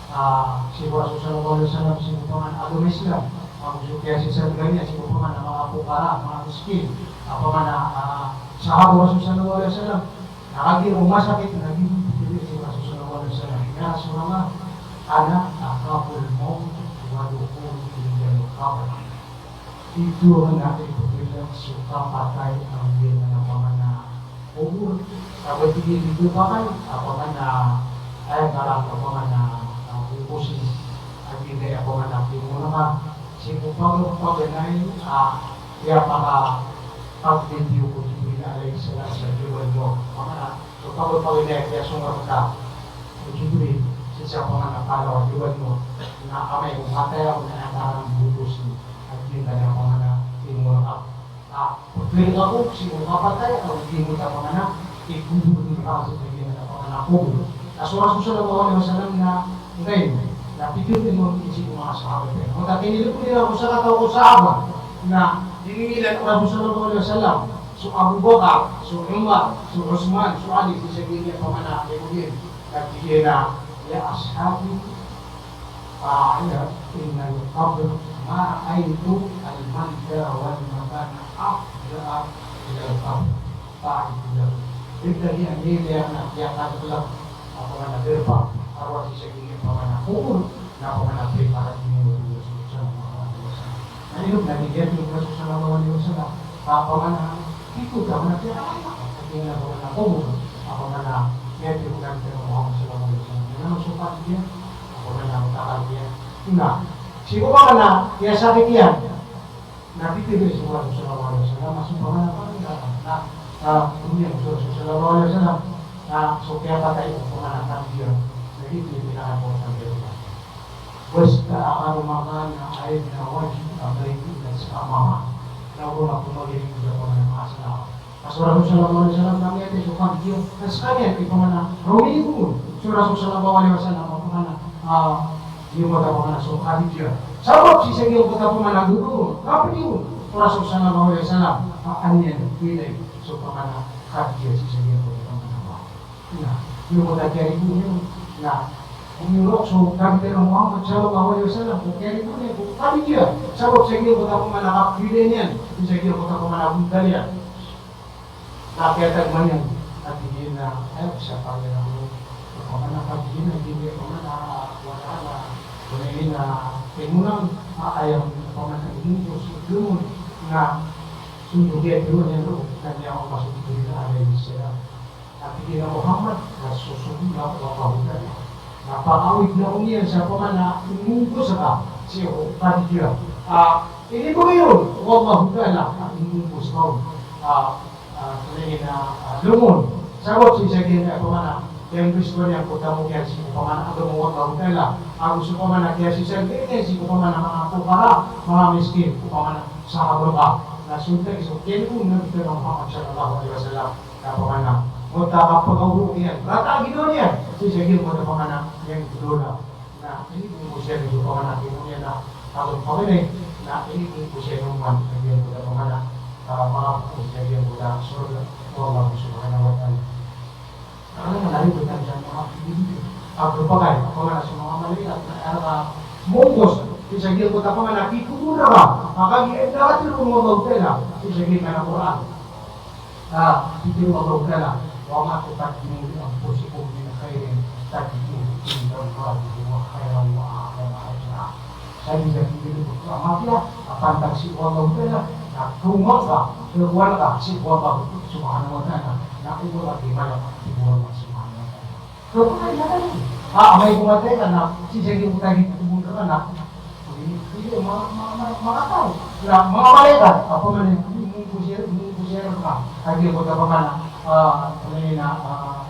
Ah, sii ko Rasul sallallahu alaihi wasallam, sii ko opama na agama Islam. Ago so kiyasisarga niyan sii ko opama na manga pokara, manga miskin. Opama na, ah, sahaba o Rasul sallallahu alaihi wasallam. Na kagiya ko masakit, na giyoto i pitharo o Rasul sallallahu alaihi wasallam, "Ya Rasulullah, ana akhaful mawt wa dukhul ilal qabr." Ito na ipagilay so kapatay ago giyanan a opama na kobor. Ago tig iyan a ito a kapatay, opama na, aya karan opama na, ah, bokos, ago giyanan a opama na kimono ka. Sii ko pag-, paganay, ah, aya paka-, pagtitiyo ko Jibril alayhis salam sa diwal mo. Opama na, so pag-, paganay a kiyasongar ka ko Jibril, sii sa opama na kalaw a diwal mo. Na amay ko matay ako na aya karan bokos. Ago giyanan a opama na kimono ka. Ah, pagkilala ko sii ko kapatay, ago giyoto a opama na ikobor iyan, sa giyanan a opama na kobor. Na so Rasul sallallahu alaihi wasallam na, na pitharo iyan sii ko manga sahaba iyan. Oto a kinilay ko iyan ko sakataw ko sahaba. Na diningilan o Rasul sallallahu alaihi wasallam so Abu Bakar, so Umar, so Uthman, so Ali, sii sa giyanan a opama na, na tig iyan a, "Ya ashabi, ah, ya, innal qabr, ma ra'aytu al-manja wal makana afjaa ilal qabr." Fa ra'aytu lahu. Tig iyan a, aya na kiyakadaklan a opama na darpa a rowar sii sa giyanan a opama na kobor, na opama na prepared iyan o Rasul sallallahu alaihi wasallam. Na ino na tig iyan o Rasul sallallahu alaihi wasallam, a opama na ito a opama na kiyakadaklan a opama na kobor, a opama na aya tig o Nabi Muhammad sallallahu alaihi wasallam. Na so kapatay iyan, a opama na matagal iyan. Na sii ko opama na kiyasakit iyan, na pitharo iyan sii ko Rasul sallallahu alaihi wasallam, so opama na, na, ah, tig iyan ko Rasul sallallahu alaihi wasallam, na so kiyapatay o opama na Khadijah, na giyoto i pinaka-importante. Wasta'akhara makana aina wajhi abaini ila samawat. Na oto na pamagirik ko opama na manga saraw. Ka so Rasul sallallahu alaihi wasallam na miyatay so Khadijah, na skaniyan i opama na romiligo on so Rasul sallallahu alaihi wasallam, opama na, ah, giyoto a opama na so Khadijah. Sabap sii sa giyangkoto a opama na goro, kapdi on so Rasul sallallahu alaihi wasallam, ah, an iyan ilay so opama na Khadijah sii sa giyangkoto a opama na goro. Na giyoto a kiyarigo niyan, na iniyorok so Nabi tano a Muhammad sallallahu alaihi wasallam ko kiyarigo niyan ko Khadijah. Sabap sa giyangkoto a opama na kapdi niyan sii sa giyangkoto a opama na gontal iyan. Na kiyatagman iyan, na tig iyan a, aya, siyapa iyan a, opama na, tig iyan a, giya opama na, wala na, wala iyan a, timonan, a, aya, opama na, ino so timonan, na, so giya timonan iyan roo, na giya opama so Jibril alayhis salam. Na tig iyan a, Muhammad, na so, so, na, Allahu Ta'ala. Na pakaawid na on iyan sa opama na, inonggos ka, sii ko Khadijah. A, inibgay on o Allahu Ta'ala, a, inonggos ka on. A, Ah, tig iyan a, ah, lomon. Sabap sii sa giya opama na, aya giyoto niyan ko tamok iyan sii ko opama na agama o Allahu Ta'ala. Ago so opama na kiyasisarga iyan sii ko opama na manga pokara, manga miskin, opama na sahaba ka. Na so tag so kiyarigo o Nabi tano a Muhammad sallallahu alaihi wasallam. Na opama na, mota ka pagawro iyan, rata a ginawa niyan sii sa giyangkoto a opama na, aya ginawa. Na inibgay ko siran so opama na timonan iyan a, ago paganay, na inibgay ko siran oman sa giyangkoto a opama na, ah, manga pokon sa giyangkoto a sorga o Allah subhanahu wa ta'ala. Karna na inibgay ko siran oman, inibgay. Ago paganay, opama na so manga malaikat na, ah, monggos sii sa giyangkoto a opama na kikobor ka, a kagiya da katharo o Allah ta'ala sii sa giyangkanan a Qur'an. Ah, pitharo o Allah Ta'ala, "Wa ma tuqaddimu li anfusikum min khairin tajiduhu indallahi huwa khairan wa a'zama ajra." Aya di sa tinggi ko amal iya a pantag sii ko Allah Ta'ala, na tonga ka, tonga ka sii ko Allah Subhanahu wa Ta'ala, na tonga ka di mala sii ko Allah Subhanahu wa Ta'ala. So, kung ay matay, ah, amay ko matay ka na, sii sa giyoto a tagid ko bongka ka na, hindi, hindi, ma-, ma-, ma-, makataw. Na, manga malaikat, opama na, mungko siya, mungko siya ka, a giyoto a opama na, ah, opama na, ah,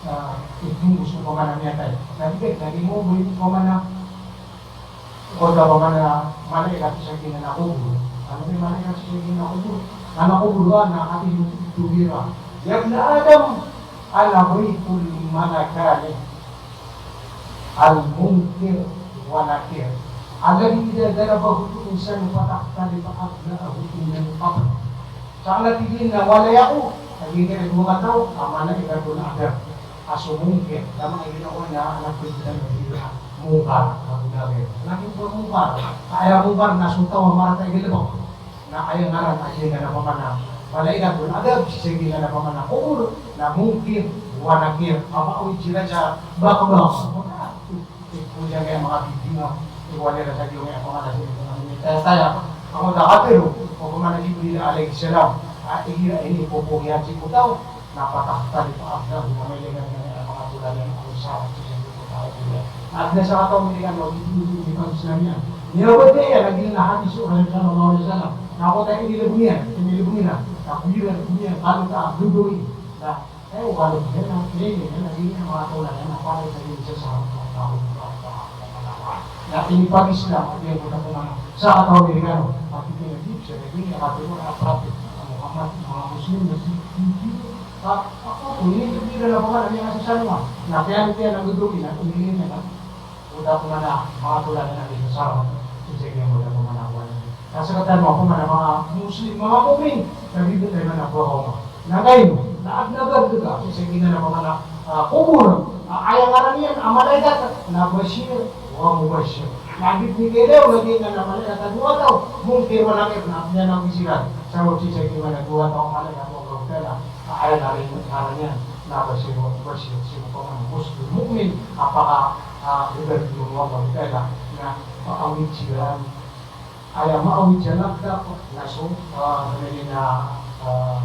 ah, mungko siya opama na miyatay. Na, di, na, di mo, opama na, Koda opama na malaikat sii sa giyanan a kobor. Ano i malaikat sii sa giyanan a kobor? Giyanan a kobor na katii o tobira. Ya ibna Adam, ana baytul malakani, al-munkir wa nakir. Alladhi idha darabahul insanu fatakhtalifa adla'uhu indal qabr. Sa aya tig iyan a walay ako, a giya dowa kataw a malaikatul adhab. A so Munkir, taman a ginawa niyan a anak ko iyan a Munkar, a ginawa niyan. Anak ko Munkar, aya Munkar na so taw a marata i galbk. Na aya ngaran a giyanan a opama na malaikat, na adhab sii sa giyanan a opama na kobor, na Munkir wa Nakir, a maawid siran sa bakbak. Tig iyan a manga bibinga, tig iyan a sa giya opama na sii sa giya taya-taya. Angkoto a katharo o opama na Jibril alayhis salam a igira inipopoon iyan sii ko taw, na fatakhtalifa adla'uhu, na mailay a manga tola niyan a manga sarat sii sa giyoto a taw. Na adn a sakataw a Amerikano a di, di, di pag-Islam iyan. Miyaona iyan a giyanan a hadis o Rasul sallallahu alayhi wasallam. Na angkoto a inilbng iyan, inilbng iyan. Na igira lbng iyan, kalo ta a gogoi. Na, eh, o kalo iyan, na, eh, iyan, na, iyan, na, manga tola niyan, na, pala sa giya sa sarat a taw. Na inipag-Islam a giyangkoto a opama na sakataw a Amerikano, a tig iyan a di, sa giya a katharo a Prophet Muhammad, manga Muslim, na di, di, di, a, a, o, ini tig iran a opama na miyakasasanwa. Na kiyanoto iyan a gogoi na, ini, ini, na, o da opama na manga tola niyan a di sa sarat, sii sa giyangkoto a opama na kowan. Na sakataw a opama na manga Muslim, manga mu'min, na di ba tayo na nagbabaw na. Na kagiya, na adn a ba dn ka, sii sa giyanan a opama na, ah, kobor, ah, aya ngaran iyan a malaikat, na Bashir wa Mubashir. Na di niyan kailayn a giyanan a malaikat a dowa kataw, Munkir wa Nakir, na adn iyan a misiran. Sabap sii sa giyanan a dowa kataw a malaikat o Allah Ta'ala, ah, aya ngaran iyan, ngaran iyan, na Bashir wa Mubashir, sii ko opama na Muslim, mu'min, a paka, ah, ibadn o Allah Ta'ala, na maawid siran. Aya maawid sa laptop na so, ah, ano iyan na, ah,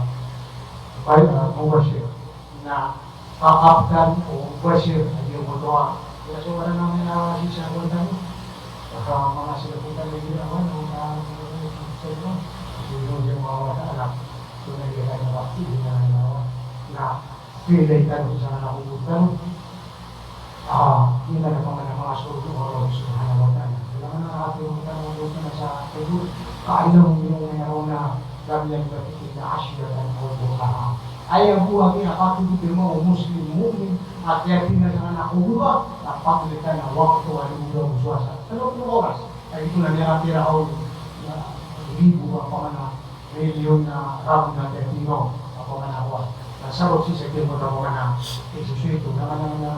bay-, ah, Mubashir. Na kakaptan o Mubashir, a giyangkoto a. Aya so ngaran iyan na sii sa kowan tano. Baka manga sila kowan tano, aya awan, o, ah, so, so, so, so, so, na, na, na, na, Pilay tano sii sa kobor tano. Ah, di tano pamana manga sorga o Allah Subhanahu wa Ta'ala. Kailangan na apiya tano o Allah Ta'ala sa kobor. Ka'annahum yawma yarawnaha lam yalbathu illa ashiyatan aw duhaha. Aya bo a kiyakatotop o Muslim mu'min a kiyapiya sangkanan a kobor, na pagilay tano a wakto a limo ragon so asar. Tlo polo oras. Aya ito na miyakatira on, na, ribo a pamana milyon na ragon a tiyatindg a pamana kowan. Na sabap sii sa giyangkoto a pamana, isosoy oto na, na, na, na,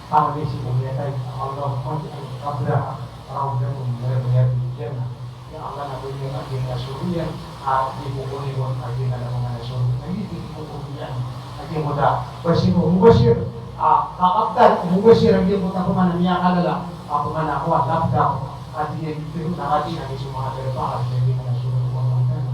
pamana sii ko miyatay, Allahumma ij'al qabraha rawdatan min riyadil jannah. Ya Allah, na baloy ka giya sorga iyan, a di ko konigon a giya na pamana sorga. Na di ko konigon a giya na pamana sorga. Bashir wa Mubashir, a kakaptan o Mubashir a giyangkoto a pamana miyakalala a pamana kowan, laptop. Ati niyan di tiro na ati na di so manga darpa a di niyan di manga soro ko manga tano.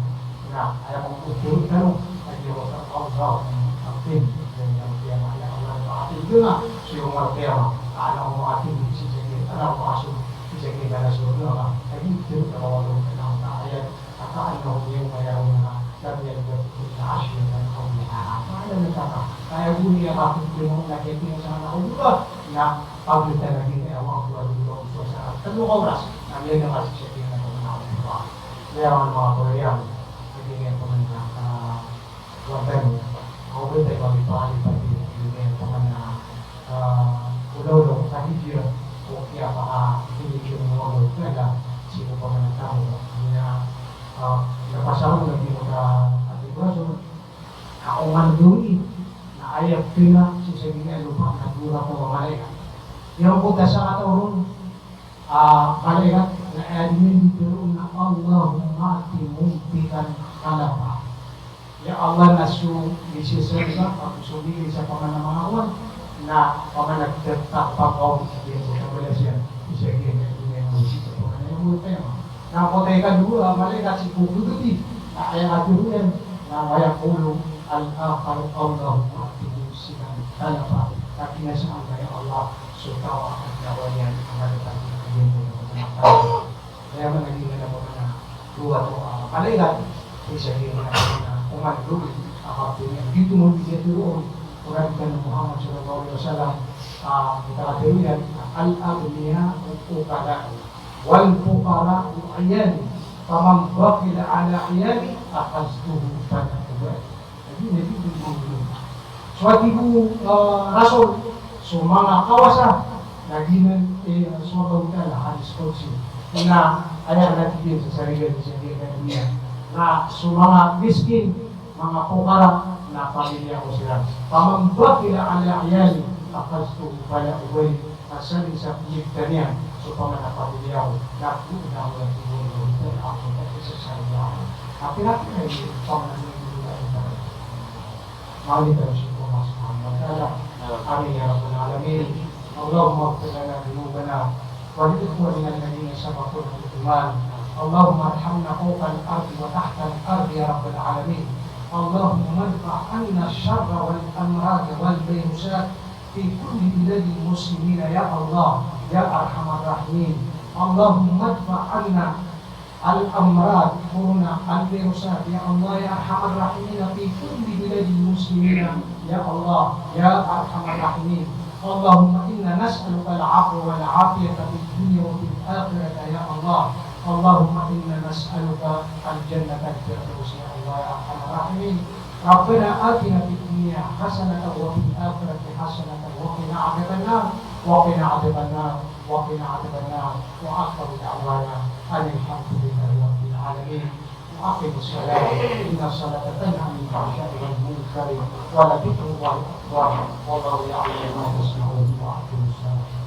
Na aya manga tiro tano a di ko sa Allah, akin, dan yang dia mana Allah, akin itu na so manga kiyama. Ana ko manga tiro sii sa giya, ana ko manga soro sii sa giya na soro na. Ati tiro na Allah na aya, ka'annahum yawma yarawnaha lam yalbathu illa ashiyatan aw duhaha. Aya bo niyan a kapagtiro na kiyapiya sangkanan a kobor, na pagilay tano a giya a wakto a limo ragon so asar, tlo ka oras, na miyaona ka sii sa giya na pamana kobor. Aya manga pagari, a giya na pamana, ah, kowan tano. Ako ba tayo pag-ipalipat, a giya na pamana, ah, olaola o kahijira, o kiyapakatindg o Allah Ta'ala sii ko pamana taw. Aya, ah, na pasal na di ko na ati ko so, a oman doi, na aya pina sii sa giya lopa na dowa kataw a malaikat. Giyangkoto a sakataw ron a malaikat na aya dii niyan dii tharoon na, Allahumma a'ti munfiqan khalafa. Ya Allah, na so misasabaad ka, ago so migay sa pamana manga kowan, na pamana tatapan ka on sa giyangkoto a balas iyan, sii sa giya na dii niyan dii tharoon na Na pota ikadowa a malaikat sii ko khabati, na aya katharo iyan, na wa yaqulu al-akhar, Allahumma a'tihi sitran khalafa. Na kiyasaan ka, ya Allah, so taw a kiyawalian a madatar a giyangkoto a manga taw. Aya maana niyan na pota na dowa a malaikat, isa iyan na oman dowa a kapatid iyan. Giyoto mambo i katharo o Nabi tano a Muhammad sallallahu alaihi wasallam, a, katharo iyan, al-aghniya'u uqala'u, wal fuqara'u 'iyali, faman bakhila 'ala 'iyali, akhadhtuhu fala ubali. Lagid o Nabi, lagid o Nabi. So a tig o, ah, Rasul, so manga kawasa, lagid o, eh, so Allahu Ta'ala, hadis qudsi. Na aya na tig iyan sa sarili niyan sa giyangkai a doniya, na so manga miskin, manga fuqara, na pamiliya ko siran. Faman bakhila 'ala 'iyali, akhadhtuhu fala ubali. Asar sa piyagdaniyan, so pamana pamiliya ko, na piyagdaniyan ko, na piyagdaniyan ko. Apiya, apiya, pamana pamiliya ko. Mawali tayo sa Allah subhanahu wa ta'ala. Amin ya rabbal alamin. Allahumma ighfir lana dhunubana wa li ikhwanina alladhina sabaquna bil iman. Allahumma arhamna fawqal ardi wa tahtal ardi ya rabbal alamin. Allahumma idfa' anna ash-sharra wal amrada wal virusat fi kulli biladil muslimina ya Allah, ya arhamar rahimin. Allahumma idfa' anna al-amrad, corona, al-virusat, ya Allah, ya arhamar rahimin, fi kulli biladil muslimina, ya Allah, ya arhamar rahimin. Allahumma inna nas'aluka al-'afwa wal 'afiyata fid dunya wa fil akhirati, ya Allah. Allahumma inna nas'aluka al-jannatal firdaus, ya Allah, ya arhamar rahimin. Rabbana atina fid dunya hasanatan wa fil akhirati hasanatan wa qina adhaban nar, wa qina adhaban nar, wa qina adhaban nar. Wa akhiru da'wana anil hamdulillahi rabbil alamin. Wa aqimus salah, innas salata tanha 'anil fahsha'i wal munkari, wa la dhikrullahi akbar. Wallahu ya'lamu ma tasna'un. Wa aqimus salah.